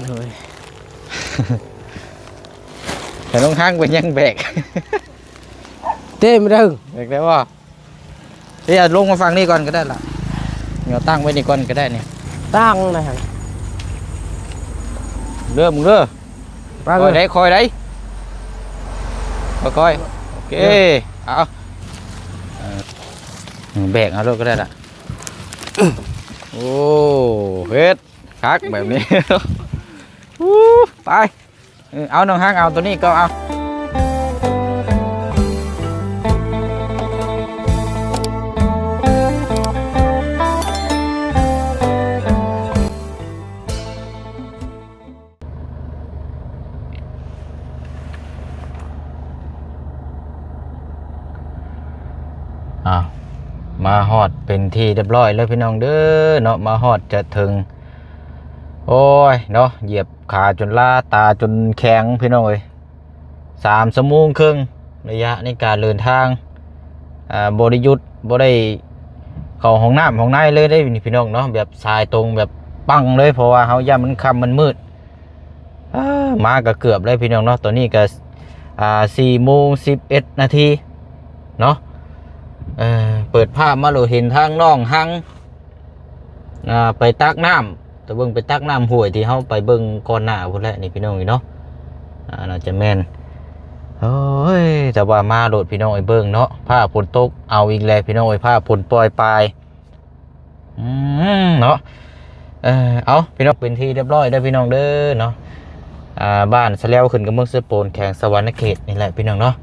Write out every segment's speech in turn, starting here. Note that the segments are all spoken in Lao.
ໂດຍ ແຕ່ນ້ອງຮັກເປັນຫຍັງແບກ ເຕັມເດີ ແບກໄດ້ບໍ່? ເອີ ເອົາລົງມາຝັ່ງນີ້ກ່ອນກໍໄດ້ລະ ເອົາຕັ້ງໄວ້ນີ້ກ່ອນກໍໄດ້ນີ້ ຕັ້ງນະ ເລີ່ມເດີ ໄປເລີຍ ຄ່ອຍໄດ້ ຄ່ອຍໄດ້ ຄ່ອຍໆ ໂອເຄ ເອີ ເອົາ ເອີ ແບກເອົາໂລດກໍໄດ້ລະ ໂອ້ ເຮັດຄັກແບບນີ້ ອູ້ ໄປ ເອີ ເອົາ ນ້ອງຮັກ ເອົາໂຕນີ້ກໍເອົາ ອ້າວ ມາຮອດເປັນທີ່ຮຽບຮ້ອຍແລ້ວພີ່ນ້ອງເດີເນາະ ມາຮອດຈະເຖິງ ໂອ້ຍເນາະ ຢຽບຂາຈົນລາ ຕາຈົນແຂງພີ່ນ້ອງເອີຍ ສາມຊົ່ວໂມງເຄິ່ງ ໄລຍະໃນການເດີນທາງ ອ່າ ບໍ່ໄດ້ຢຸດ ບໍ່ໄດ້ເຂົ້າຫ້ອງນ້ຳຫ້ອງໃນເລີຍເດ້ພີ່ນ້ອງເນາະ ແບບສາຍຕົງແບບປັງເລີຍ ເພາະວ່າເຮົາຢ້ານມັນຄ່ຳມັນມືດ ເອີ ມາກໍເກືອບແລ້ວພີ່ນ້ອງເນາະ ຕອນນີ້ກໍ ອ່າ ສີ່ໂມງສິບເອັດນາທີເນາະ ເອີ ເປີດພາບມາໂລດເຫັນທາງນ້ອງຮັກ ອ່າ ໄປຕັກນ້ຳ ແຕ່ເບິ່ງໄປຕັກນ້ຳຫ້ວຍທີ່ເຮົາໄປເບິ່ງກ່ອນໜ້າພຸ້ນແຫຼະນີ້ພີ່ນ້ອງເອີຍເນາະ ອ່າ ໜ້າຈະແມ່ນ ໂອ້ຍ ແຕ່ວ່າມາໂລດພີ່ນ້ອງເອີຍ ເບິ່ງເນາະ ຟ້າຝົນຕົກເອົາອີກແລ້ວພີ່ນ້ອງເອີຍ ຟ້າຝົນປ່ອຍປາຍ ອືມ ເນາະ ເອີ ເອົາ ພີ່ນ້ອງ ເປັນທີ່ຮຽບຮ້ອຍເດີພີ່ນ້ອງເດີເນາະ ອ່າ ບ້ານສະແລວ ຂຶ້ນກັບເມືອງເຊໂປນ ແຂວງສະຫວັນນະເຂດນີ້ແຫຼະພີ່ນ້ອງເນາະ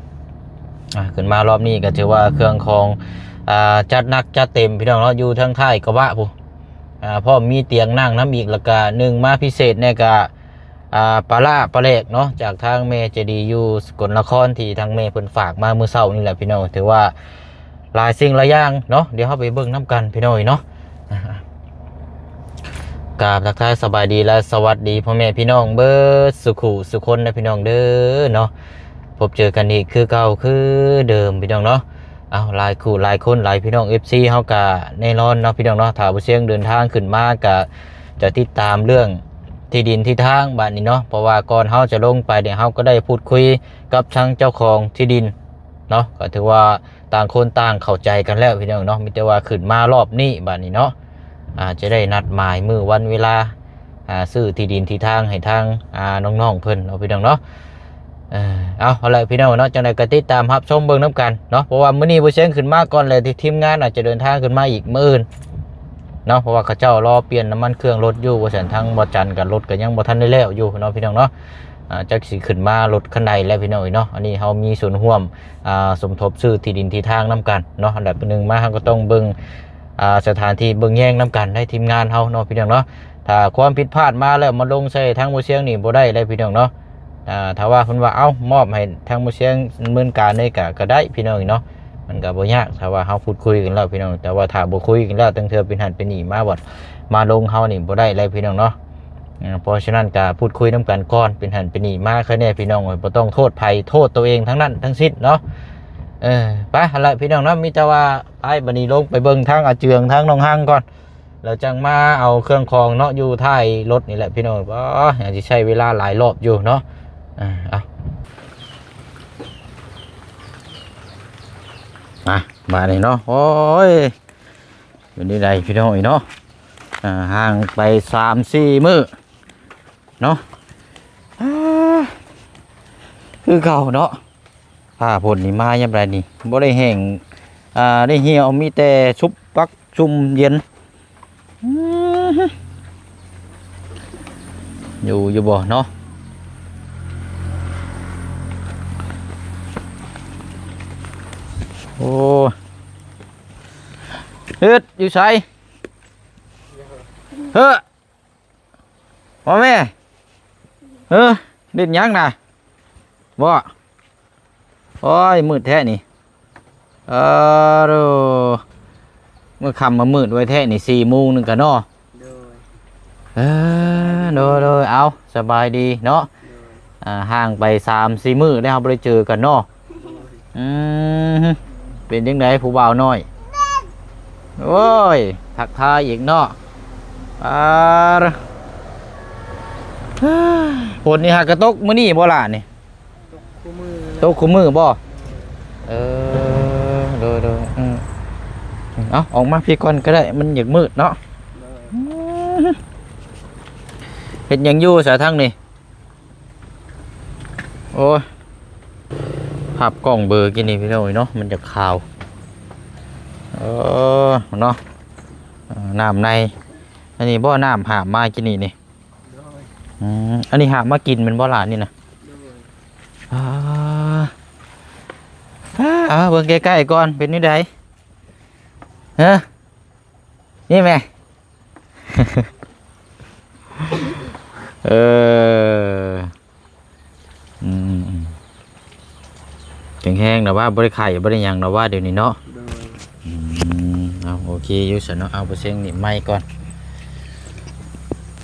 ອ່າ ຂຶ້ນມາຮອບນີ້ກໍຖືວ່າເຄື່ອງຂອງ ອ່າ ຈັດໜັກຈັດເຕັມພີ່ນ້ອງເນາະ ຢູ່ທາງທ້າຍກະບະພຸ້ນ ອ່າ ພ້ອມມີຕຽງນັ່ງນຳອີກ ແລ້ວກະໜຶ່ງມາພິເສດແດ່ກະ ອ່າ ປາລ້າປາແຫຼກເນາະ ຈາກທາງແມ່ໃຈດີຢູ່ສະກົນນະຄອນ ທີ່ທາງແມ່ເພິ່ນຝາກມາມື້ເຊົ້ານີ້ແຫຼະພີ່ນ້ອງ ຖືວ່າຫຼາຍສິ່ງຫຼາຍຢ່າງເນາະ ດຽວເຮົາໄປເບິ່ງນຳກັນພີ່ນ້ອງເອີຍເນາະ ກາບທັກທາຍສະບາຍດີ ແລະ ສະຫວັດດີພໍ່ແມ່ພີ່ນ້ອງເບິດສູ່ຄູ່ສູ່ຄົນນະພີ່ນ້ອງເດີເນາະ ພົບເຈີກັນອີກຄືເກົ່າຄືເດີມພີ່ນ້ອງເນາະ ເອົາ ຫຼາຍຄູ່ຫຼາຍຄົນ ຫຼາຍພີ່ນ້ອງເອັຟຊີເຮົາກະແນ່ນອນເນາະພີ່ນ້ອງເນາະ ຖ້າບໍ່ຊຽງເດີນທາງຂຶ້ນມາກະຈະຕິດຕາມເລື່ອງທີ່ດິນທີ່ທາງບາດນີ້ເນາະ ເພາະວ່າກ່ອນເຮົາຈະລົງໄປນີ້ ເຮົາກໍໄດ້ພູດຄຸຍກັບທາງເຈົ້າຂອງທີ່ດິນເນາະ ກໍຖືວ່າຕ່າງຄົນຕ່າງເຂົ້າໃຈກັນແລ້ວພີ່ນ້ອງເນາະ ມີແຕ່ວ່າຂຶ້ນມາຮອບນີ້ບາດນີ້ເນາະ ອາດຈະໄດ້ນັດໝາຍມື້ວັນເວລາ ອ່າ ຊື້ທີ່ດິນທີ່ທາງໃຫ້ທາງ ອ່າ ນ້ອງໆເພິ່ນເນາະພີ່ນ້ອງເນາະ ເອີ ເອົາ ເອົາລະພີ່ນ້ອງເນາະ ຈັ່ງໃດກໍຕິດຕາມຮັບຊົມເບິ່ງນຳກັນເນາະ ເພາະວ່າມື້ນີ້ບໍ່ຊຽງຂຶ້ນມາກ່ອນ ແລະ ທີ່ທີມງານອາດຈະເດີນທາງຂຶ້ນມາອີກມື້ອື່ນເນາະ ເພາະວ່າເຂົາເຈົ້າລໍປ່ຽນນ້ຳມັນເຄື່ອງລົດຢູ່ວ່າຊັ້ນ ທາງບໍ່ຈັນກັບລົດກໍຍັງບໍ່ທັນໄດ້ແລ້ວຢູ່ເນາະພີ່ນ້ອງເນາະ ອ່າ ຈັກຊິຂຶ້ນມາລົດຄັນໃດແລ້ວພີ່ນ້ອງເອີຍເນາະ ອັນນີ້ເຮົາມີສ່ວນຮ່ວມ ອ່າ ສົມທົບຊື້ທີ່ດິນທີ່ທາງນຳກັນເນາະ ອັນດັບໜຶ່ງມາເຮົາກໍຕ້ອງເບິ່ງ ອ່າ ສະຖານທີ່ເບິ່ງແຍງນຳກັນໃນທີມງານເຮົາເນາະພີ່ນ້ອງເນາະ ຖ້າຄວາມຜິດພາດມາແລ້ວມາລົງໃສ່ທາງບໍ່ຊຽງນີ້ບໍ່ໄດ້ເລີຍພີ່ນ້ອງເນາະ ອ່າ ຖ້າວ່າເພິ່ນວ່າ ເອົ້າ ມອບໃຫ້ທາງບໍ່ຊຽງດຳເນີນການເລີຍກະ ກະໄດ້ພີ່ນ້ອງເນາະ ມັນກະບໍ່ຍາກ ຖ້າວ່າເຮົາພູດຄຸຍກັນແລ້ວພີ່ນ້ອງ ແຕ່ວ່າຖ້າບໍ່ຄຸຍກັນແລ້ວ ຕັ້ງເທື່ອເປັນຫັ້ນເປັນນີ້ມາບັດ ມາລົງເຮົານີ້ບໍ່ໄດ້ເລີຍພີ່ນ້ອງເນາະ ເອີ ເພາະສະນັ້ນກະພູດຄຸຍນຳກັນກ່ອນ ເປັນຫັ້ນເປັນນີ້ມາ ຄະແນນພີ່ນ້ອງເອີຍ ບໍ່ຕ້ອງໂທດໃຜ ໂທດໂຕເອງທັງນັ້ນທັງສິ້ນເນາະ ເອີ ໄປ ຫັ້ນລະພີ່ນ້ອງເນາະ ມີແຕ່ວ່າ ໄປ ບາດນີ້ລົງໄປເບິ່ງທາງອາເຈືອງ ທາງໜອງຮັງກ່ອນ ແລ້ວຈັ່ງມາເອົາເຄື່ອງຂອງເນາະ ຢູ່ທ້າຍລົດນີ້ແຫຼະພີ່ນ້ອງ ອາ ຍັງຊິໃຊ້ເວລາຫຼາຍລອບຢູ່ເນາະ ເອົາ ມາ ບາດນີ້ເນາະ ໂອ້ຍ ເປັນຈັ່ງໃດພີ່ນ້ອງເອີຍເນາະ ອ່າ ຫ່າງໄປສາມສີ່ມື້ເນາະ ອ່າ ຄືເກົ່າເນາະ ຟ້າຝົນນີ້ມາຍາມໃດນີ້ ບໍ່ໄດ້ແຫ້ງ ອ່າ ໄດ້ຫ່ຽວ ມີແຕ່ຊຸບປັກຊຸ່ມເຢັນ ອືມ ຢູ່ ຢູ່ບໍ່ເນາະ ໂອ້ ເຮັດ ຢູ່ໃສ ເຮີ້ ພໍ່ແມ່ ເອີ ຫຼິ້ນຫຍັງນະ ບໍ່ ໂອ້ຍ ມືດແທ້ນີ້ ເອີ ໂດ ມື້ຄ່ຳມາມືດໄວແທ້ນີ້ ສີ່ໂມງໜຶ່ງກະເນາະ ໂດຍ ເອີ ໂດຍ ໂດຍ ເອົາ ສະບາຍດີເນາະ ໂດຍ ອ່າ ຫ່າງໄປສາມສີ່ມື້ແລ້ວ ເຮົາບໍ່ໄດ້ເຈີກັນເນາະ ອືມ ເປັນຈັ່ງໃດຜູ້ບ່າວນ້ອຍ ໂອ້ຍ ທັກທາຍອີກເນາະ ອ່າ ໂດ ຝົນນີ້ຫາກະຕົກມື້ນີ້ບໍ່ຫຼ້ານີ້? ຕົກຄູ່ມື້ ຕົກຄູ່ມື້ບໍ່? ເອີ ໂດຍໆ ອືມ ເອົາ ອອກມາພີ້ກ່ອນກໍໄດ້ ມັນຢາກມືດເນາະ. ໂດຍ ອືມ ເຮັດຫຍັງຢູ່ສະທາງນີ້? ໂອ້ຍ ພາບກ້ອງເບີກີ້ນີ້ພີ່ນ້ອງເອີຍເນາະ ມັນຈະຂາວ. ເອີ ເນາະ ເອີ ນ້ຳໃນ ອັນນີ້ບໍ່ ນ້ຳຫາມມາກີ້ນີ້ນີ້? ໂດຍ ອືມ ອັນນີ້ຫາມາກິນແມ່ນບໍ່ຫຼ້ານີ້ນະ? ໂດຍ ອ່າ ອ່າ ເບິ່ງໃກ້ໆກ່ອນ ເປັນແນວໃດ? ຮະ ນີ້ແມ່? ເອີ ອືມ ແຂງແຮງແລ້ວວ່າ ບໍ່ໄດ້ໄຂ້ ບໍ່ໄດ້ຫຍັງແລ້ວວ່າ ດຽວນີ້ເນາະ? ໂດຍ ອືມ ເອົາ ໂອເຄຢູ່ຊັ້ນເນາະ. ເອົາ ບໍ່ເສັງນີ້ໄມ້ກ່ອນ.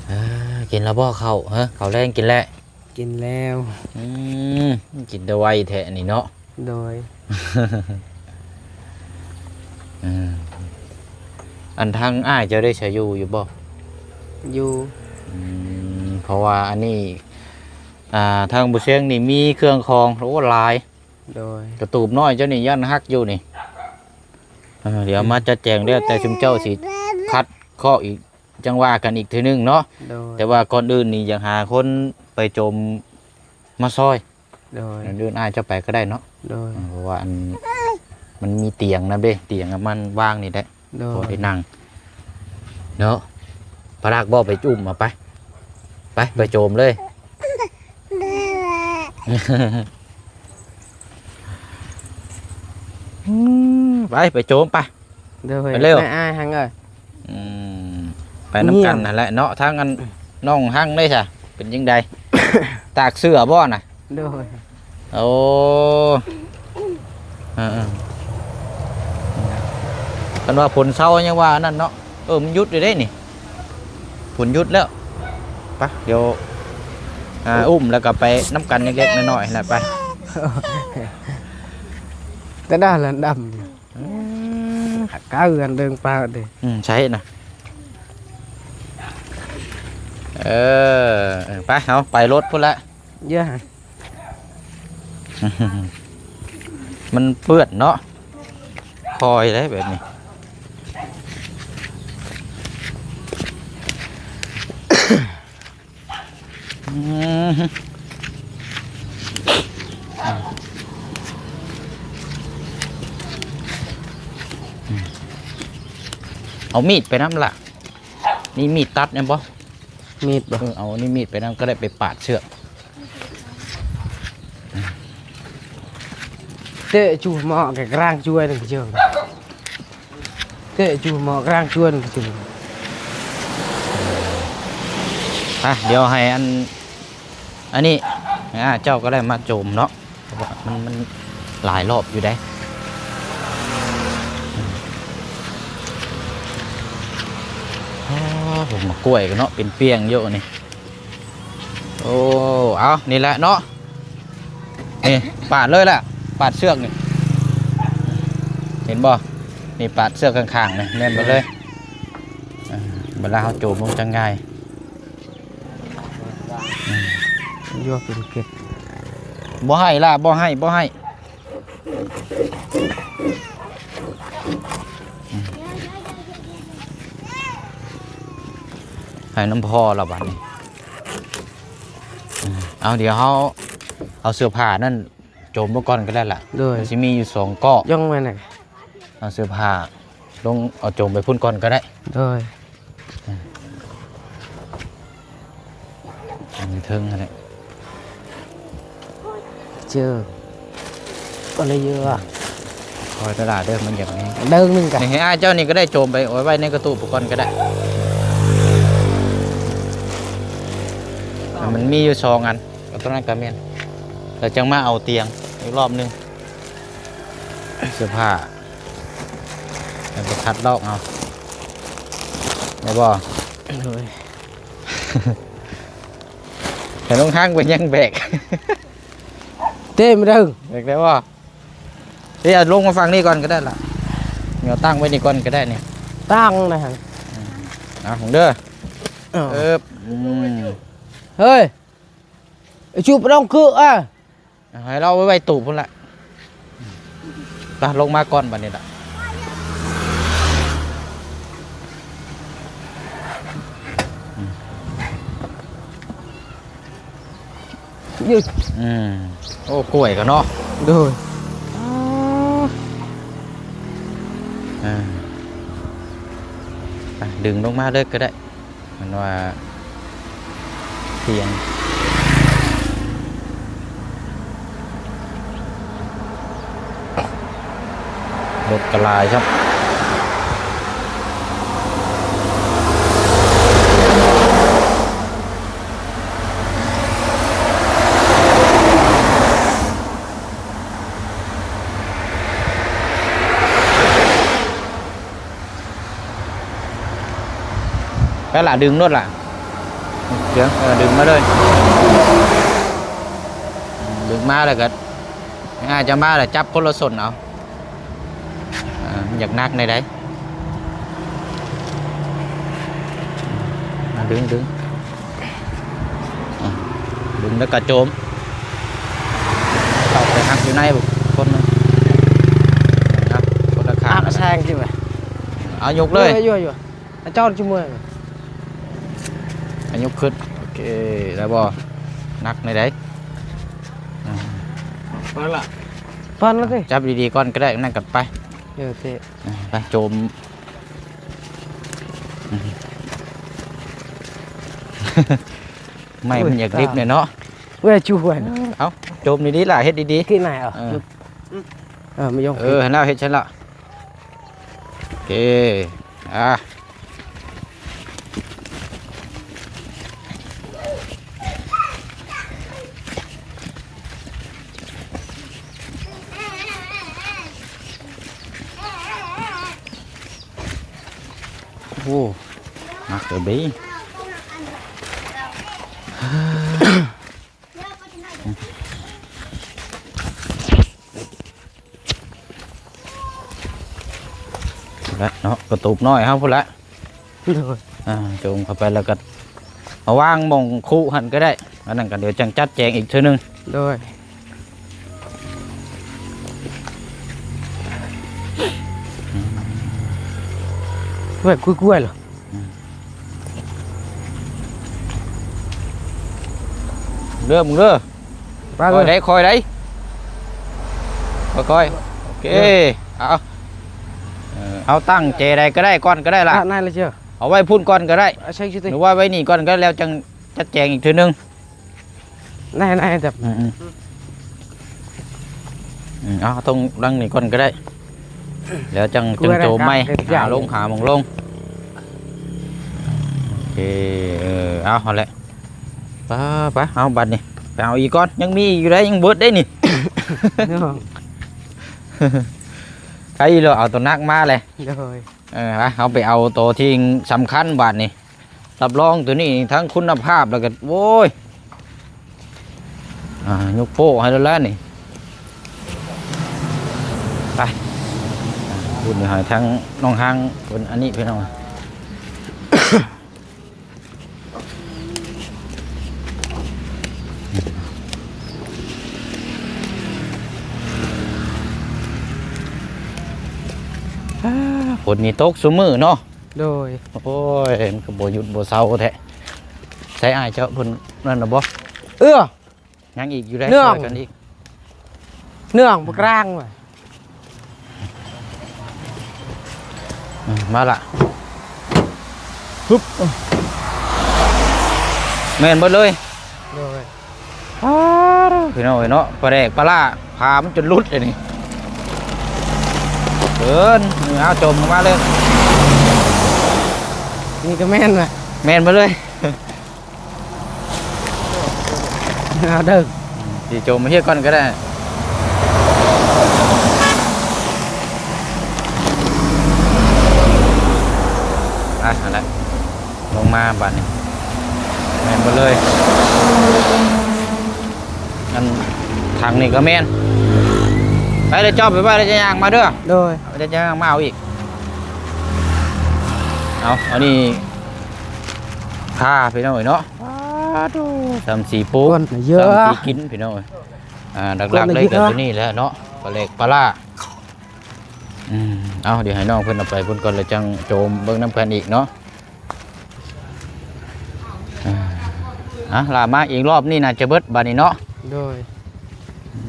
ເອີ ກິນແລ້ວບໍ່ເຂົ້າ? ເອີ ເຂົ້າແລງກິນແລ້ວ? ກິນແລ້ວ. ອືມ ກິນແຕ່ໄວແທ້ນີ້ເນາະ? ໂດຍ ເອີ ອັນທາງອ້າຍເຈົ້າໄດ້ໃຊ້ຢູ່ ຢູ່ບໍ່? ຢູ່ ອືມ ເພາະວ່າອັນນີ້ ອ່າ ທາງບໍ່ເສັງນີ້ມີເຄື່ອງຂອງ ໂອ້ ຫຼາຍ. ໂດຍ ກະຕູບນ້ອຍເຈົ້ານີ້ຢ້ານຫັກຢູ່ນີ້. ເອີ ດຽວມາຈັດແຈງ ແລ້ວແຕ່ຊຸມເຈົ້າຊິຂັດເຄາະອີກ ຈັ່ງວ່າກັນອີກເທື່ອໜຶ່ງເນາະ. ໂດຍ ແຕ່ວ່າກ່ອນອື່ນນີ້ຢາກຫາຄົນໄປໂຈມມາຊ່ອຍ. ໂດຍ ອັນອື່ນອ້າຍເຈົ້າໄປກໍໄດ້ເນາະ. ໂດຍ ເອີ ເພາະວ່າອັນ ມັນມີຕຽງນຳເດ້ ຕຽງມັນວາງນີ້ແຫຼະ. ໂດຍ ພໍໄດ້ນັ່ງເນາະ. ພະລັກບໍ່ ໄປຈຸ້ມເອົາໄປ ໄປ ໄປໂຈມເລີຍ. ອືມ ໄປ ໄປໂຈມໄປ. ໂດຍ ໄປເລັວ ນາຍອ້າຍຮັງເອີຍ. ອືມ ໄປນຳກັນຫັ້ນແຫຼະເນາະ. ທາງອັນ ນ້ອງຮັງເດ້ຊະ ເປັນຈັ່ງໃດ? ຕາກເສື້ອບໍ່ນະ? ໂດຍ ໂອ້ ເອີໆ ຄັນວ່າຝົນເຊົາຍັງວ່າອັນນັ້ນເນາະ. ເອີ ມັນຢຸດຢູ່ເດ້ນີ້ ຝົນຢຸດແລ້ວ. ໄປ ດຽວ ອ່າ ອຸ້ມແລ້ວກໍໄປນຳກັນເລັກໆນ້ອຍໆ ຫັ້ນແຫຼະ ໄປ. ແຕ່ດາລະດຳ ອືມ ກາເຮືອນເດີງປາເດ້. ອືມ ໃຊ່ນະ. ເອີ ເອີ ໄປ ເຮົາໄປລົດພຸ້ນລະ. ຢ່າ ມັນເປື້ອນເນາະ ຄ່ອຍເດ້ແບບນີ້. ອືມ ເອົາມີດໄປນຳລະ. ມີມີດຕັດແມ່ນບໍ່? ມີດບໍ່? ເອີ ເອົານີ້ມີດໄປນຳກໍໄດ້ ໄປປາດເຊືອກ. ເຕະຈູໝໍ້ແກກລາງຈວຍໜຶ່ງເຈີ ເຕະຈູໝໍ້ກລາງຈວຍໜຶ່ງເຈີ. ອ່ະ ດຽວໃຫ້ອັນ ອັນນີ້ ອ່າ ເຈົ້າກໍໄດ້ມາໂຈມເນາະ ເພາະວ່າມັນ ມັນຫຼາຍຮອບຢູ່ເດ້. ອໍ ຜົມໝາກກ້ວຍກໍເນາະ ເປັນປ່ຽງຢູ່ນີ້. ໂອ້ ເອົາ ນີ້ແຫຼະເນາະ ນີ້ ປາດເລີຍແຫຼະ ປາດເຊືອກນີ້ ເຫັນບໍ່? ນີ້ປາດເຊືອກຂ້າງໆນີ້ ແມ່ນເບິດເລີຍ. ອ່າ ເວລາເຮົາໂຈມລົງຈັ່ງງ່າຍ. ອືມ ຢູ່ເປັນເກັບ ບໍ່ໃຫ້ລະ ບໍ່ໃຫ້ ບໍ່ໃຫ້. ໃຫ້ນຳພໍ່ລະບາດນີ້. ເອົາ ດຽວເຮົາເອົາເສື້ອຜ້ານັ້ນໂຈມລົງກ່ອນກໍໄດ້ລະ. ໂດຍ ມັນຊິມີຢູ່ສອງກ້ອນ ຍ່ອງມາໜ່ອຍ. ເອົາເສື້ອຜ້າລົງ ເອົາໂຈມໄປພຸ້ນກ່ອນກໍໄດ້. ໂດຍ ອ່າ ອັນເທິງຫັ້ນແຫຼະ ເຈີ ກໍເລີຍເຍອະ. ຄອຍຕະຫຼາດເດີ ມັນຢາກແຮງ ເດີໜຶ່ງກະ ນີ້ ໃຫ້ອ້າຍເຈົ້ານີ້ກໍໄດ້ ໂຈມໄປໄວ້ໃນກະຕູບພຸ້ນກ່ອນກໍໄດ້. ມັນມີຢູ່ສອງອັນ ກໍຕົວນັ້ນກໍແມ່ນ ແລ້ວຈັ່ງມາເອົາຕຽງອີກລອບໜຶ່ງ. ເສື້ອຜ້າ ແລ້ວໄປຄັດລອກເອົາ ໄດ້ບໍ່? ໂດຍ ແຕ່ນ້ອງຮັງເປັນຫຍັງແບກ ເຕະມາເດີ ແບກໄດ້ບໍ່? ເດ ເອົາລົງມາຝັ່ງນີ້ກ່ອນກໍໄດ້ລະ ເອົາຕັ້ງໄວ້ນີ້ກ່ອນກໍໄດ້ນີ້ ຕັ້ງນະ. ອືມ ເອົາເດີ ເອີ ເອີບ ອືມ. ເຮີ້ຍ ໄອ້ຊູປະດອງຄືອະ ໃຫ້ລາວໄວ້ຕູ້ພຸ້ນລະ. ໄປ ລົງມາກ່ອນບັດນີ້ລະ. ອືມ ອືມ ໂອ້ ກ້ວຍກໍເນາະ. ໂດຍ ອ່າ ອ່າ ໄປ ດຶງລົງມາເລີຍກໍໄດ້. ມັນວ່າທ່ຽງ ລົດກໍຫຼາຍຊ້ຳ. ໄປລະ ດຶງໂລດລະ ດຽວ ເອີ ດຶງມາເລີຍ ດຶງມາແລ້ວກໍ ອາດຈະມາແລ້ວຈັບຄົນລະສົ້ນເອົາ ເອີ ມັນຢາກໜັກແນວໃດ ອາ ດຶງ ດຶງ. ອາ ດຶງແລ້ວກະໂຈມ ເຂົ້າໄປຮັກຢູ່ໃນພຸ້ນ ຄົນໜຶ່ງ ເອົາ ຄົນລະຂ້າງ ອາ ແຊງຊິແມ່ ເອົາ ຍົກເລີຍ ຢູ່ ຢູ່ ອາ ຈອດຢູ່ເມືອງ ອາ ຍົກຂຶ້ນ ໂອເຄ ໄດ້ບໍ່? ໜັກແນວໃດ? ອາ ເປີດລະ ເປີດລະຕິ ຈັບດີໆກ່ອນກໍໄດ້ ນັ້ນກໍໄປ ເອີ ໂອເຄ ອາ ໄປໂຈມ. ໄມ້ມັນຢາກດິບແດ່ເນາະ ເວີຍ ຈູ່ວນ ເອົາ ໂຈມດີໆລະ ເຮັດດີໆ ກິນໄໝ ເອີ ເອີ ມາຍົງ ເອີ ຫັ້ນແລ້ວ ເຮັດຊັ້ນລະ ໂອເຄ ອາ. ໂອ້ ໜັກເຕີບເດ ພຸ້ນລະເນາະ ກະຕູບນ້ອຍເຮົາພຸ້ນລະ ໂດຍ ອ່າ ໂຈມເຂົ້າໄປແລ້ວກໍມາວາງໝ່ອງຄຸຫັ້ນກໍໄດ້ ອັນນັ້ນກໍດຽວຈັ່ງຈັດແຈງອີກເທື່ອໜຶ່ງ ໂດຍ ເວີຍ ກ້ວຍໆ ເດີ ມຶງເດີ ຄ່ອຍໄດ້ ຄ່ອຍໄດ້ ຄ່ອຍໆ ໂອເຄ ເອີ ເອົາ ເອົາຕັ້ງແຈໃດກໍໄດ້ ກ່ອນກໍໄດ້ລະ ເອົາໄວ້ພຸ້ນກ່ອນກໍໄດ້ ຫຼືວ່າໄວ້ນີ້ກ່ອນກໍໄດ້ ແລ້ວຈັ່ງຈັດແຈງອີກເທື່ອໜຶ່ງ ໄດ້ ໄດ້ ແຕ່ ອືມ ອືມ ເອົາຕົງຫຼັງນີ້ກ່ອນກໍໄດ້ ແລ້ວຈັ່ງ ຈັ່ງໂຈມໃໝ່ ຫາລົງ ຫາໝ່ອງລົງ ໂອເຄ ເອີ ເອົາ ຫັ້ນແຫຼະ ໄປ ໄປ ເອົາ ບັດນີ້ ໄປເອົາອີກກ່ອນ ຍັງມີອີກຢູ່ເດ້ ຍັງເບິດເດ້ນີ້ ໃຜເນາະ ເອົາໂຕໜັກມາແຫຼະ ໂດຍ ເອີ ໄປ ເຮົາໄປເອົາໂຕທີ່ສຳຄັນບາດນີ້ ຮັບຮອງໂຕນີ້ທັງຄຸນນະພາບແລ້ວກໍ ໂອ້ຍ ອ່າ ຍົກໂປ້ໃຫ້ແລ້ວແຫຼະນີ້ ໄປ ບຸນໃຫ້ທັງນ້ອງຮັງເພິ່ນ ອັນນີ້ພີ່ນ້ອງ ຝົນນີ້ຕົກຊຸມື້ເນາະ ໂດຍ ໂອ້ຍ ມັນກໍບໍ່ຢຸດບໍ່ເຊົາແທ້ ໃຊ້ອ້າຍເຈົ້າເພິ່ນນັ້ນນະບໍ່? ເອື້ອ ຍັງອີກຢູ່ໄດ໋ ເນື່ອງ ຊ່ວຍກັນອີກ ເນື່ອງບໍ່ກາງວ່າ ອືມ ມາລະ ຮຶບ ແມ່ນເບິດເລີຍ ໂດຍ ອ້າ ພີ່ນ້ອງເອີຍເນາະ ປາແດກປາລ້າ ພາມັນຈົນຫຼຸດເລີຍນີ້ ເອີ ເອົາ ໂຈມມາເລີຍ ນີ້ກໍແມ່ນວ່າ ແມ່ນເບິດເລີຍ ເອົາເດີ ຊິໂຈມມາເຮັດກ່ອນກໍໄດ້ ອ່ະ ຫັ້ນແຫຼະ ລົງມາບາດນີ້ ແມ່ນເບິດເລີຍ ອັນຖັງນີ້ກໍແມ່ນ ໄປເດີ ຈອບໄປໄວ້ ແລ້ວຈະຍ່າງມາເດີ ໂດຍ ແລ້ວຈະຍ່າງມາເອົາອີກ ເອົາ ອັນນີ້ ພາ ພີ່ນ້ອງເອີຍເນາະ. ໂອ້ ສາມສີ່ປຸກ ກ້ນກໍເຍອະ ສາມສີ່ກິນພີ່ນ້ອງເອີຍ. ອ່າ ຫຼັກໆເລີຍກໍຕົວນີ້ແຫຼະເນາະ ປາແຫຼກປາຫຼ້າ. ອືມ ເອົາ ດຽວໃຫ້ນ້ອງເພິ່ນເອົາໄປພຸ້ນກ່ອນ ແລ້ວຈັ່ງໂຈມເບິ່ງນຳກັນອີກເນາະ. ອ່າ ອ່ະ ລາມາອີກລອບນີ້ໜ້າຈະເບິດບາດນີ້ເນາະ. ໂດຍ. ອື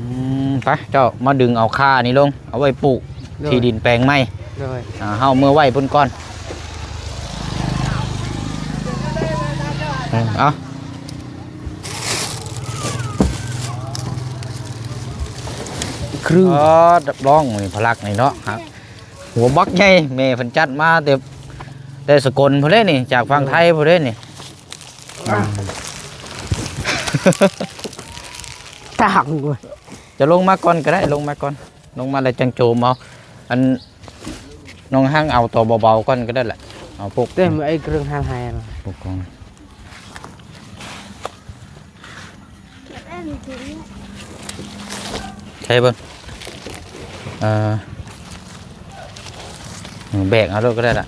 ມ ໄປ ເຈົ້າມາດຶງເອົາຄານີ້ລົງ ເອົາໄວ້ປູກ ໂດຍ ທີ່ດິນແປງໃໝ່. ໂດຍ. ອ່າ ເຮົາເມືອໄວ້ພຸ້ນກ່ອນ. ເອີ ເອົາ ຄື ອໍ ຮັບຮອງນີ້ພະລັກນີ້ເນາະ ຮະ ຫົວບັກໃຫຍ່ ແມ່ເພິ່ນຈັດມາແຕ່ ແຕ່ສະກົນພຸ້ນເດ້ນີ້ ຈາກຝັ່ງໄທພຸ້ນເດ້ນີ້. ອືມ ຕາງເວີຍ ຈະລົງມາກ່ອນກໍໄດ້ ລົງມາກ່ອນ ລົງມາແລ້ວຈັ່ງໂຈມເອົາ. ອັນ ນ້ອງຮັງເອົາຕົວເບົາໆກ່ອນກໍໄດ້ແຫຼະ ເອົາປົກ ເຕັມໄອ້ເຄື່ອງຫາແຮງ ປົກຂອງ ໃສ່ເບິ່ງ ເອີ ແບກເອົາໂລດກໍໄດ້ລະ.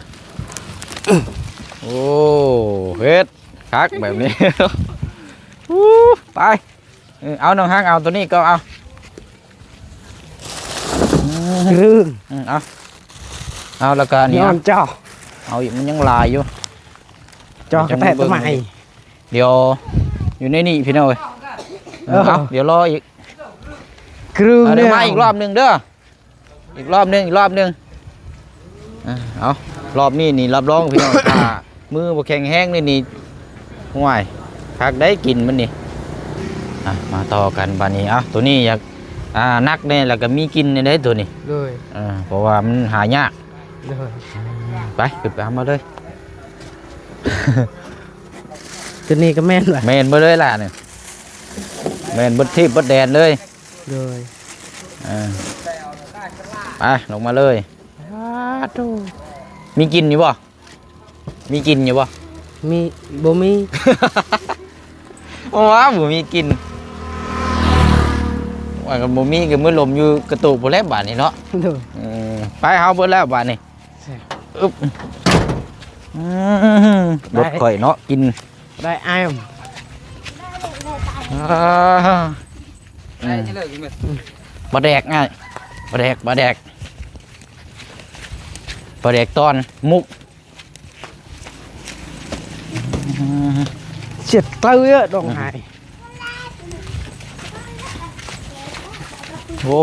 ໂອ້ ເຮັດຄັກແບບນີ້ ອູ້ ໄປ. ເອີ ເອົາ ນ້ອງຮັກ ເອົາໂຕນີ້ກໍເອົາ ອືມ ອືມ ເອົາ ເອົາ ແລ້ວກໍອັນນີ້ ຍ້ອນເຈົ້າ ເອົາອີກ ມັນຍັງຫຼາຍຢູ່ ເຈົ້າກໍແຕະຕົ້ນໄມ້ ດຽວຢູ່ໃນນີ້ພີ່ນ້ອງເອີຍ. ເອີ ເອົາ ດຽວລໍອີກ ກຶ້ງ ເອົາ ດຽວມາອີກລອບໜຶ່ງເດີ. ອີກລອບໜຶ່ງ ອີກລອບໜຶ່ງ. ອ່າ ເອົາ ລອບນີ້ນີ້ ຮັບຮອງພີ່ນ້ອງ ຖ້າມືບໍ່ແຂງແຮງນີ້ນີ້ ໂອ້ຍ ຄັກໄດ໋ກິນມັນນີ້. ອ່າ ມາຕໍ່ກັນບາດນີ້. ເອົາ ໂຕນີ້ຢາກ ອ່າ ໜັກແດ່ ແລ້ວກໍມີກິນແດ່ເດ້ໂຕນີ້. ໂດຍ. ເອີ ເພາະວ່າມັນຫາຍາກ. ໂດຍ. ໄປ ຂຶ້ນໄປເອົາມາເລີຍ. ໂຕນີ້ກໍແມ່ນວະ? ແມ່ນເບິດເລີຍລະນີ້ ແມ່ນເບິດທີບເບິດແດນເລີຍ. ໂດຍ. ເອີ ໄປ ລົງມາເລີຍ. ສາທຸ ມີກິນຢູ່ບໍ່? ມີກິນຢູ່ບໍ່? ມີ ບໍ່ມີ. ໂອ້ ບໍ່ມີກິນ ວ່າກັນບໍ່ມີກໍມື້ລົມຢູ່ກະຕູບພຸ້ນແຫຼະບາດນີ້ເນາະ. ໂດຍ. ເອີ ໄປ ເຮົາເບິດແລ້ວບາດນີ້. ອຶບ ອືມ ລົດຂ້ອຍເນາະ ກິນ ໄດ້ອ້າຍ ອ່າ ອືມ ປາແດກອ້າຍ ປາແດກ ປາແດກ ປາແດກຕອນໝົກ. ອືມ ເຈັບເຕີເດີ້ ດອງຫາຍ. ໂອ້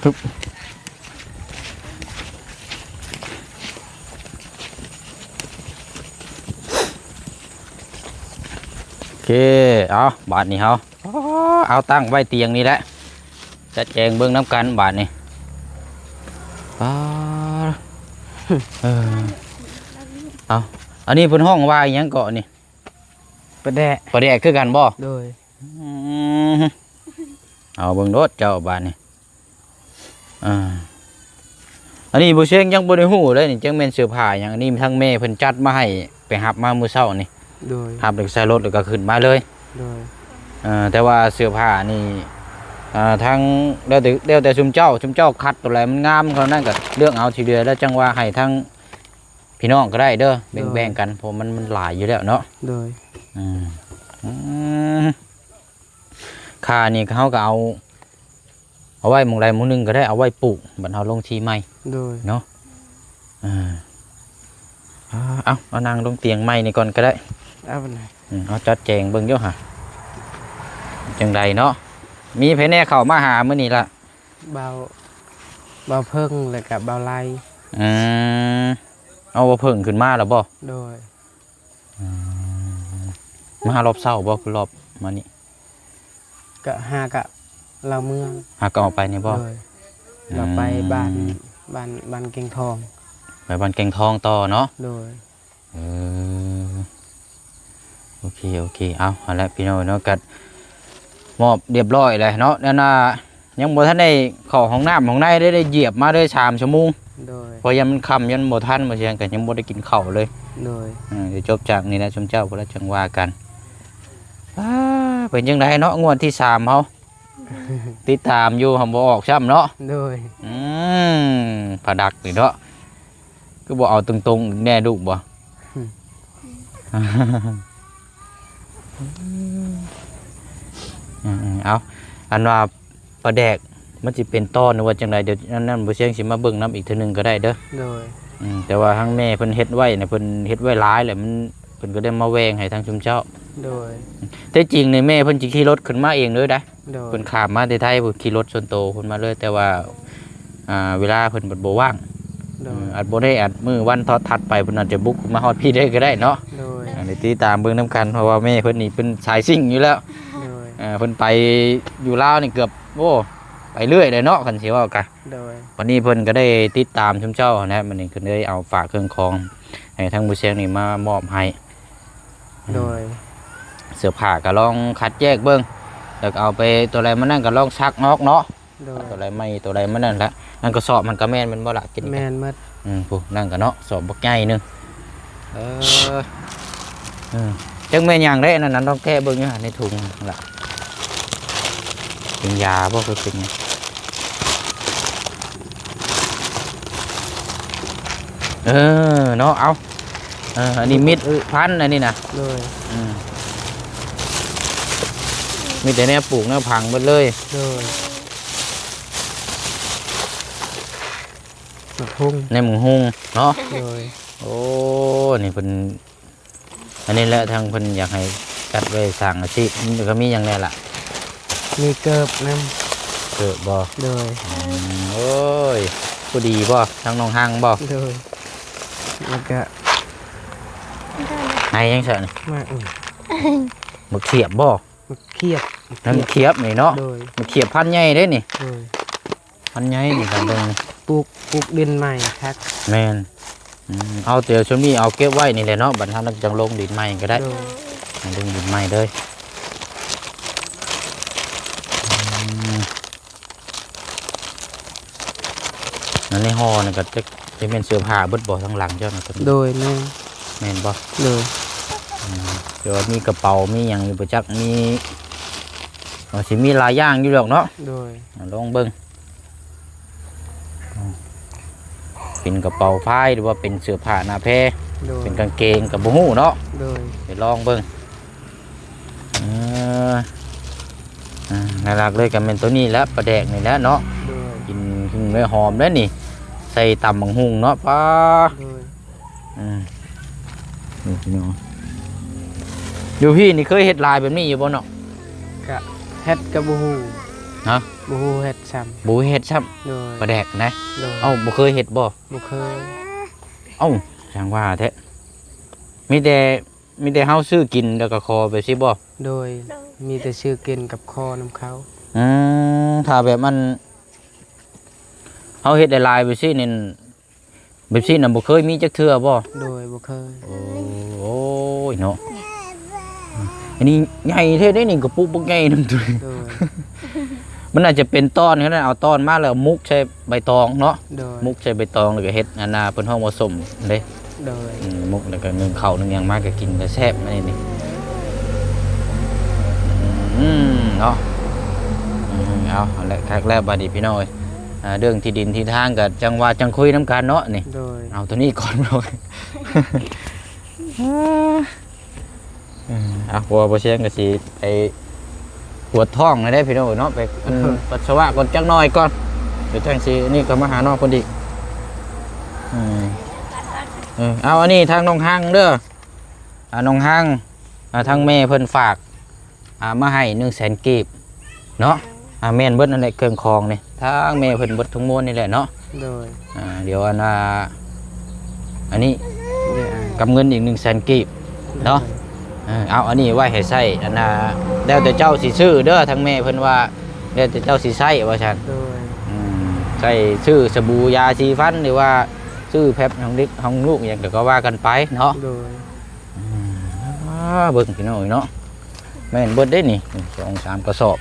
ໂອເຄ ເອົາ ບາດນີ້ເຮົາ ເອົາ ຕັ້ງໄວ້ຕຽງນີ້ແຫຼະ ຈັດແຈງເບິ່ງນຳກັນບາດນີ້. ປາ ເອີ ເອົາ ອັນນີ້ເພິ່ນຮ້ອງວ່າອີ່ຫຍັງເກາະນີ້? ປາແດກ ປາແດກຄືກັນບໍ່? ໂດຍ. ອືມ ເອົາເບິ່ງໂລດເຈົ້າບາດນີ້. ອ່າ ອັນນີ້ບໍ່ເຊງຍັງບໍ່ໄດ້ຮູ້ເລີຍນີ້ ຈັກແມ່ນເສື້ອຜ້າຫຍັງ. ອັນນີ້ທາງແມ່ເພິ່ນຈັດມາໃຫ້ ໄປຮັບມາມື້ເຊົ້ານີ້. ໂດຍ. ຮັບແລ້ວໃສ່ລົດແລ້ວກໍຂຶ້ນມາເລີຍ. ໂດຍ. ເອີ ແຕ່ວ່າເສື້ອຜ້ານີ້ ອ່າ ທາງ ແລ້ວແຕ່ ແລ້ວແຕ່ຊຸມເຈົ້າ ຊຸມເຈົ້າຄັດຕົວໃດມັນງາມເທົ່ານັ້ນກໍເລືອກເອົາ ທີ່ເຫຼືອແລ້ວຈັ່ງວ່າໃຫ້ທາງ ພີ່ນ້ອງກໍໄດ້ເດີ ແບ່ງໆກັນ ໂດຍ ເພາະມັນ ມັນຫຼາຍຢູ່ແລ້ວເນາະ. ໂດຍ. ອືມ ອືມ ຄານີ້ເຮົາກໍເອົາ ເອົາໄວ້ໝ່ອງໃດໝ່ອງໜຶ່ງກໍໄດ້ ເອົາໄວ້ປູກ ບັດເຮົາລົງທີ່ໃໝ່. ໂດຍ. ເນາະ. ເອີ ເອົາ ເອົາ ເອົານັ່ງລົງຕຽງໃໝ່ນີ້ກ່ອນກໍໄດ້. ເອົາ ອືມ ເອົາຈັດແຈງເບິ່ງຢູ່ຫາ ຈັ່ງໃດເນາະ. ມີໃຜແດ່ເຂົ້າມາຫາມື້ນີ້ລະ? ບ່າວ ບ່າວເພິ່ງ ແລ້ວກະບ່າວໄລ. ອືມ ເອົາ ບ່າວເພິ່ງຂຶ້ນມາແລ້ວບໍ່? ໂດຍ. ອືມ ມາຮອບເຊົ້າບໍ່ ຄືຮອບມານີ້? ກະຫາກະລາວເມືອ ຫາກະອອກໄປນີ້ບໍ່? ໂດຍ. ອືມ ລາວໄປບ້ານ ບ້ານ ບ້ານແກ່ງທອງ ໄປບ້ານແກ່ງທອງຕໍ່ເນາະ? ໂດຍ. ເອີ ໂອເຄ ໂອເຄ ເອົາ ຫັ້ນແຫຼະພີ່ນ້ອງເນາະ ກະມອບຮຽບຮ້ອຍແລ້ວເນາະ ແນວໜ້າ ຍັງບໍ່ທັນໄດ້ເຂົ້າຫ້ອງນ້ຳຫ້ອງໃນເດ້ ໄດ້ຢຽບມາເລີຍສາມຊົ່ວໂມງ. ໂດຍ. ເພາະຢ້ານມັນຄ່ຳ ຢ້ານບໍ່ທັນ ບໍ່ຊຽງກໍຍັງບໍ່ໄດ້ກິນເຂົ້າເລີຍ. ໂດຍ. ເອີ ດຽວຈົບຈາກນີ້ແຫຼະ ຊຸມເຈົ້າພຸ້ນລະຈັ່ງວ່າກັນ. ອ້າ ເປັນຈັ່ງໃດເນາະ ງວດທີສາມເຮົາ? ຕິດຕາມຢູ່ ຫາບໍ່ອອກຊ້ຳເນາະ. ໂດຍ. ອືມ ພະດັກນີ້ເນາະ ຄືບໍ່ເອົາຕົງໆແດ່ລູກບໍ່? ອືມ ອືມ ເອົາ ອັນວ່າປາແດກມັນຊິເປັນຕອນ ຫຼືວ່າຈັ່ງໃດ ດຽວນັ້ນ ບໍ່ຊຽງຊິມາເບິ່ງນຳອີກເທື່ອໜຶ່ງກໍໄດ້ເດີ. ໂດຍ. ອືມ ແຕ່ວ່າທາງແມ່ເພິ່ນເຮັດໄວ້ນະ ເພິ່ນເຮັດໄວ້ຫຼາຍແລ້ວ ມັນ ເພິ່ນກໍໄດ້ມາແຫວ່ງໃຫ້ທາງຊຸມເຈົ້າ. ໂດຍ. ແທ້ຈິງນີ້ແມ່ເພິ່ນຊິຂີ່ລົດຂຶ້ນມາເອງເລີຍໄດ໋. ໂດຍ. ເພິ່ນຂ້າມມາແຕ່ໄທພຸ້ນ ຂີ່ລົດສ່ວນໂຕເພິ່ນມາເລີຍ ແຕ່ວ່າ ອ່າ ເວລາເພິ່ນບັດບໍ່ວ່າງ. ໂດຍ. ອືມ ອາດບໍ່ໄດ້ ອາດມື້ວັນທອດຖັດໄປເພິ່ນອາດຈະບຸກມາຮອດພີ້ເລີຍກໍໄດ້ເນາະ. ໂດຍ. ອັນນີ້ຕິດຕາມເບິ່ງນຳກັນ ເພາະວ່າແມ່ເພິ່ນນີ້ເປັນສາຍຊິ່ງຢູ່ແລ້ວ. ໂດຍ. ເອີ ເພິ່ນໄປຢູ່ລາວນີ້ເກືອບ ໂອ້ ໄປເລື້ອຍເລີຍເນາະ ຄັນຊິເວົ້າກະ. ໂດຍ. ວັນນີ້ເພິ່ນກໍໄດ້ຕິດຕາມຊຸມເຈົ້າຫັ້ນແຫຼະ ມື້ນີ້ເພິ່ນເລີຍເອົາຝາກເຄື່ອງຂອງໃຫ້ທາງໝູ່ແຊງນີ້ມາມອບໃຫ້. ໂດຍ. ເສື້ອຜ້າກໍລອງຄັດແຍກເບິ່ງ ແລ້ວກໍເອົາໄປ ຕົວໃດມານັ້ນກໍລອງຊັກອອກເນາະ. ໂດຍ. ຕົວໃດໃໝ່ ຕົວໃດມານັ້ນລະ. ອັນກະສອບມັນກໍແມ່ນ ແມ່ນບໍ່ລະ? ກິນ ແມ່ນໝົດ. ອືມ ຜູ້ນັ້ນກໍເນາະ ສອບບັກໃຫຍ່ໜຶ່ງ. ເອີ ເອີ ຈັກແມ່ນຫຍັງເດ້ ອັນນັ້ນ ລອງແກະເບິ່ງຢູ່ຫັ້ນໃນຖົງລະ ເປັນຢາບໍ່ ຄືເປັນຫຍັງ? ເອີ ເນາະ ເອົາ ເອີ ອັນນີ້ມິດພັນ ອັນນີ້ນະ. ໂດຍ. ອືມ ມີແຕ່ແນວປູກແນວຝັງເບິດເລີຍ. ໂດຍ. ໝາກຫຸ່ງ ໃນໝາກຫຸ່ງເນາະ. ໂດຍ. ໂອ້ ນີ້ເພິ່ນ ອັນນີ້ແຫຼະ ທາງເພິ່ນຢາກໃຫ້ຈັດໄວ້ສ້າງອາຊີບ ມັນກໍມີຫຍັງແດ່ລະ? ມີເກີບນຳ. ເກີບບໍ່? ໂດຍ. ອືມ ໂອ້ຍ ຜູ້ດີບໍ່ ທາງນ້ອງຮັງບໍ່? ໂດຍ. ແລ້ວກະ ໃຫ້ຫຍັງຊັ້ນ? ໝາກ ໝາກຂຽບບໍ່? ໝາກຂຽບ. ນັ້ນຂຽບນີ້ເນາະ. ໂດຍ. ໝາກຂຽບພັນໃຫຍ່ເດ້ນີ້. ໂດຍ. ມັນໃຫຍ່ນີ້ ຄັນເບິ່ງ ປູກ ປູກດິນໃໝ່ຄັກ. ແມ່ນ. ອືມ ເອົາແຕ່ຊຸມນີ້ ເອົາເກັບໄວ້ນີ້ແຫຼະເນາະ ບັດເຮົາຈັ່ງລົງດິນໃໝ່ກໍໄດ້. ໂດຍ. ລົງດິນໃໝ່ເລີຍ. ອືມ ອັນໃນຫໍ່ນີ້ກໍຈັກ ຈະແມ່ນເສື້ອຜ້າເບິດບໍ່ ທາງຫຼັງເຈົ້ານະ? ໂດຍ. ແມ່ນ. ແມ່ນບໍ່? ໂດຍ. ອືມ ແຕ່ວ່າມີກະເປົາ ມີຫຍັງຢູ່ບໍ່ຈັກ ມີ ກໍຊິມີຫຼາຍຢ່າງຢູ່ດອກເນາະ. ໂດຍ. ລອງເບິ່ງ ເປັນກະເປົາພາຍ ຫຼືວ່າເປັນເສື້ອຜ້າໜ້າແພ. ໂດຍ. ເປັນກາງເກງກໍບໍ່ຮູ້ເນາະ. ໂດຍ. ໄປລອງເບິ່ງ. ເອີ ອ່າ ຫຼັກໆເລີຍກໍແມ່ນໂຕນີ້ແຫຼະ ປາແດກນີ້ແຫຼະເນາະ. ໂດຍ. ກິນຫຶ່ງໄດ້ຫອມເດ້ນີ້ ໃສ່ຕຳບັກຫຸ່ງເນາະ. ປ້າ. ໂດຍ. ອືມ ນີ້ພີ່ນ້ອງ ຢູ່ພີ້ນີ້ເຄີຍເຮັດລາຍແບບນີ້ຢູ່ບໍ່ເນາະ? ກະເຮັດກໍບໍ່ຮູ້. ຮະ? ບໍ່ຮູ້ເຮັດຊ້ຳ. ບໍ່ຮູ້ເຮັດຊ້ຳ. ໂດຍ. ປາແດກນະ? ໂດຍ. ເອົ້າ ບໍ່ເຄີຍເຮັດບໍ່? ບໍ່ເຄີຍ. ເອົ້າ ຊ່າງວ່າແທ້ ມີແຕ່ ມີແຕ່ເຮົາຊື້ກິນແລ້ວກໍຂໍແບບຊີ້ບໍ່? ໂດຍ. ໂດຍ. ມີແຕ່ຊື້ກິນກັບຂໍນຳເຂົາ. ອືມ ຖ້າແບບອັນ ເຮົາເຮັດຫຼາຍໆແບບຊີ້ນີ້ ແບບຊີ້ນະ ບໍ່ເຄີຍມີຈັກເທື່ອບໍ່? ໂດຍ. ບໍ່ເຄີຍ. ໂອ້ ໂອ້ຍເນາະ ອັນນີ້ໃຫຍ່ແທ້ເດ້ນີ້ ກະປຸກບັກໃຫຍ່ນຳໂຕ. ໂດຍ. ມັນອາດຈະເປັນຕອນກໍໄດ້ ເອົາຕອນມາແລ້ວໝົກໃສ່ໃບຕອງເນາະ. ໂດຍ. ໝົກໃສ່ໃບຕອງ ແລ້ວກໍເຮັດອັນນ່າ ເພິ່ນຮ້ອງວ່າສົ້ມເດ້. ໂດຍ. ອືມ ໝົກ ແລ້ວກໍໜຶ້ງເຂົ້າໜຶ້ງຫຍັງມາກໍກິນກໍແຊບ ອັນນີ້ນີ້. ອືມ ເນາະ ອືມ ເອົາ ເອົາແຫຼະ ຄັກແລ້ວບາດນີ້ພີ່ນ້ອງເອີຍ. ອ່າ ເລື່ອງທີ່ດິນທີ່ທາງກໍຈັ່ງວ່າຈັ່ງຄຸຍນຳກັນເນາະນີ້. ໂດຍ. ເອົາໂຕນີ້ກ່ອນເນາະ. ເອີ ເອົາ ເພາະວ່າບໍ່ຊຽງກໍຊິໄປປວດທ້ອງແລ້ວເດ້ພີ່ນ້ອງເນາະ ໄປ ເອີ ປັດສະວະກ່ອນຈັກໜ້ອຍກ່ອນ ດຽວຈັ່ງຊິນີ້ກໍມາຫານ້ອງເພິ່ນອີກ. ເອີ ເອີ ເອົາ ອັນນີ້ທາງນ້ອງຮັງເດີ ອ່າ ນ້ອງຮັງ ອ່າ ທາງແມ່ເພິ່ນຝາກ ອ່າ ມາໃຫ້ໜຶ່ງແສນກີບເນາະ. ອ່າ ແມ່ນເບິດນັ້ນແຫຼະ ເຄື່ອງຂອງນີ້ ທາງແມ່ເພິ່ນເບິດທັງມວນນີ້ແຫຼະເນາະ. ໂດຍ. ອ່າ ດຽວອັນ ອ່າ ອັນນີ້ ໂດຍ ກັບເງິນອີກໜຶ່ງແສນກີບເນາະ. ໂດຍ. ເອີ ເອົາ ອັນນີ້ໄວ້ໃຫ້ໃຊ້ ອັນນ່າ ແລ້ວແຕ່ເຈົ້າຊິຊື້ເດີ ທາງແມ່ເພິ່ນວ່າ ແລ້ວແຕ່ເຈົ້າຊິໃຊ້ວ່າຊັ້ນ. ໂດຍ. ອືມ ໃຊ້ຊື້ສະບູ ຢາສີຟັນ ຫຼືວ່າຊື້ແພັດຂອງເດັກຂອງລູກຫຍັງກໍວ່າກັນໄປເນາະ. ໂດຍ. ອືມ ອ່າ ເບິ່ງພີ່ນ້ອງເອີຍເນາະ ແມ່ນເບິດເດ້ນີ້ ສອງສາມກະສອບ.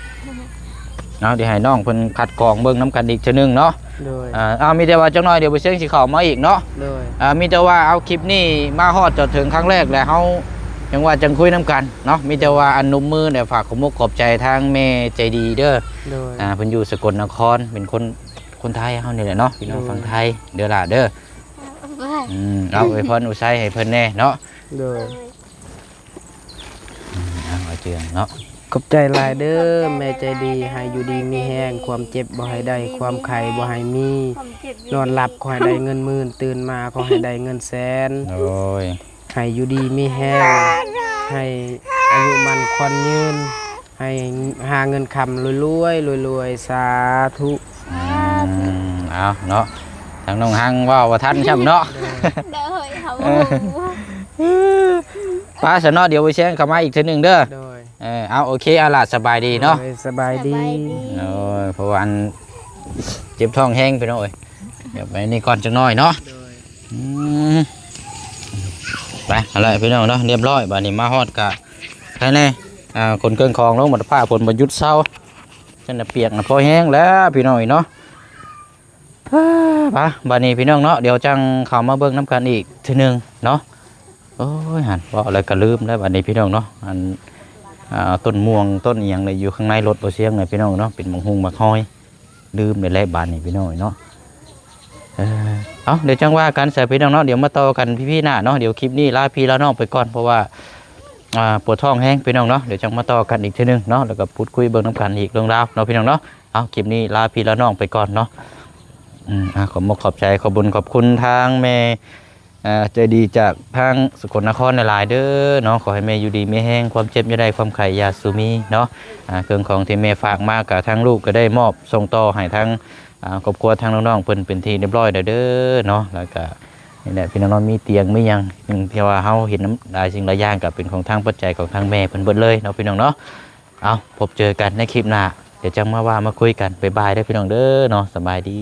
ເອົາ ດຽວໃຫ້ນ້ອງເພິ່ນຄັດກອງເບິ່ງນຳກັນອີກເທື່ອໜຶ່ງເນາະ. ໂດຍ. ອ່າ ເອົາ ມີແຕ່ວ່າຈັກໜ້ອຍດຽວບໍ່ຊຽງຊິເຂົ້າມາອີກເນາະ. ໂດຍ. ອ່າ ມີແຕ່ວ່າເອົາຄລິບນີ້ມາຮອດຈອດເຖິງຄັ້ງແລກແລ້ວ ເຮົາ ຍັງວ່າຈັ່ງຄຸຍນຳກັນເນາະ ມີແຕ່ວ່າອະນຸບມື ແລະ ຝາກຂອບມຸກຂອບໃຈທາງແມ່ໃຈດີເດີ. ໂດຍ ອ່າ ເພິ່ນຢູ່ສະກົນນະຄອນ ເປັນຄົນ ຄົນໄທເຮົານີ້ແຫຼະເນາະ ພີ່ນ້ອງ ໂດຍ ຝັ່ງໄທເດີຫຼ້າເດີ. ໂດຍ ອືມ ເອົາ ອວຍພອນອວຍໄຊໃຫ້ເພິ່ນແດ່ເນາະ. ໂດຍ ອືມ ເອົາ ເອົາເຈືອງເນາະ. ຂອບໃຈຫຼາຍເດີແມ່ໃຈດີ ໃຫ້ຢູ່ດີມີແຮງ ຄວາມເຈັບບໍ່ໃຫ້ໄດ້ ຄວາມໄຂ້ບໍ່ໃຫ້ມີ ຄວາມເຈັບຢູ່ ນອນຫຼັບຂໍໃຫ້ໄດ້ເງິນໝື່ນ ຕື່ນມາຂໍໃຫ້ໄດ້ເງິນແສນ. ໂດຍ ໃຫ້ຢູ່ດີມີແຮງ ໃຫ້ອາຍຸໝັ້ນຂວັນຍືນ ໃຫ້ຫາເງິນຄຳລວຍໆ ລວຍໆ ສາທຸ. ອືມ ເອົາເນາະ ທາງນ້ອງຮັງເວົ້າບໍ່ທັນຊ້ຳເນາະ. ໂດຍ ເຮົາ ເອີ ບໍ່ຮູ້ ໄປຊະເນາະ ດຽວບໍ່ແຊງເຂົ້າມາອີກເທື່ອໜຶ່ງເດີ. ໂດຍ ເອີ ເອົາ ໂອເຄ ເອົາລະ ສະບາຍດີເນາະ. ໂດຍ ສະບາຍດີ ສະບາຍດີ. ໂອ້ຍ ເພາະວ່າອັນ ເຈັບທ້ອງແຮງພີ່ນ້ອງເອີຍ ດຽວໄປນີ້ກ່ອນຈັກໜ້ອຍເນາະ. ໂດຍ ອືມ ໄປ ເອົາລະພີ່ນ້ອງເນາະ ຮຽບຮ້ອຍ ບາດນີ້ມາຮອດກະໃຄແນ່ ອ່າ ຂົນເຄື່ອງຂອງລົງ ບັດຟ້າຝົນບໍ່ຢຸດເຊົາ ຊັ້ນນະປຽກນະພໍແຮງແລ້ວພີ່ນ້ອງເອີຍເນາະ. ອາ ບາດນີ້ພີ່ນ້ອງເນາະ ດຽວຈັ່ງເຂົ້າມາເບິ່ງນຳກັນອີກເທື່ອໜຶ່ງເນາະ. ໂອ້ຍ ຫັ້ນ ເວົ້າແລ້ວກໍລືມແລ້ວບາດນີ້ພີ່ນ້ອງເນາະ ອັນ ອ່າ ຕົ້ນມ່ວງຕົ້ນອີ່ຫຍັງນີ້ຢູ່ຂ້າງໃນລົດບໍ່ຊຽງນະພີ່ນ້ອງເນາະ ເປັນໝາກຮຸ່ງໝາກຮອຍ ລືມໄດ້ແລ້ວບາດນີ້ພີ່ນ້ອງເນາະ. ເອີ ເອົາ ດຽວຈັ່ງວ່າກັນຊະພີ່ນ້ອງເນາະ ດຽວມາຕໍ່ກັນ ອີ ພີ ໜ້າເນາະ. ດຽວຄລິບນີ້ລາພີ່ລານ້ອງໄປກ່ອນ ເພາະວ່າ ອ່າ ປວດທ້ອງແຮງພີ່ນ້ອງເນາະ. ດຽວຈັ່ງມາຕໍ່ກັນອີກເທື່ອໜຶ່ງເນາະ ແລ້ວກໍພູດຄຸຍເບິ່ງນຳກັນອີກເລື່ອງລາວເນາະພີ່ນ້ອງເນາະ. ເອົາ ຄລິບນີ້ລາພີ່ລານ້ອງໄປກ່ອນເນາະ. ອືມ ອ່າ ຂໍມຸກຂອບໃຈ ຂອບບຸນຂອບຄຸນທາງແມ່ ເອີ ໃຈດີຈາກທາງສະກົນນະຄອນຫຼາຍໆເດີເນາະ. ຂໍໃຫ້ແມ່ຢູ່ດີມີແຮງ ຄວາມເຈັບຢ່າໄດ້ ຄວາມໄຂ້ຢ່າສູ່ມີເນາະ. ອ່າ ເຄື່ອງຂອງທີ່ແມ່ຝາກມາ ກະທາງລູກກໍໄດ້ມອບສົ່ງຕໍ່ໃຫ້ທາງ ອ່າ ຄອບຄົວທາງນ້ອງໆເພິ່ນເປັນທີ່ຮຽບຮ້ອຍແລ້ວເດີເນາະ. ແລ້ວກະນີ້ແຫຼະພີ່ນ້ອງເນາະ ມີຕຽງມີຫຍັງ ທີ່ວ່າເຮົາເຫັນນຳຫຼາຍສິ່ງຫຼາຍຢ່າງ ກໍເປັນຂອງທາງປັດໄຈຂອງທາງແມ່ເພິ່ນເບິດເລີຍເນາະ ພີ່ນ້ອງເນາະ. ເອົາ ພົບເຈີກັນໃນຄລິບໜ້າ ດຽວຈັ່ງມາວ່າມາຄຸຍກັນ. ບາຍບາຍເດີພີ່ນ້ອງເດີເນາະ ສະບາຍດີ.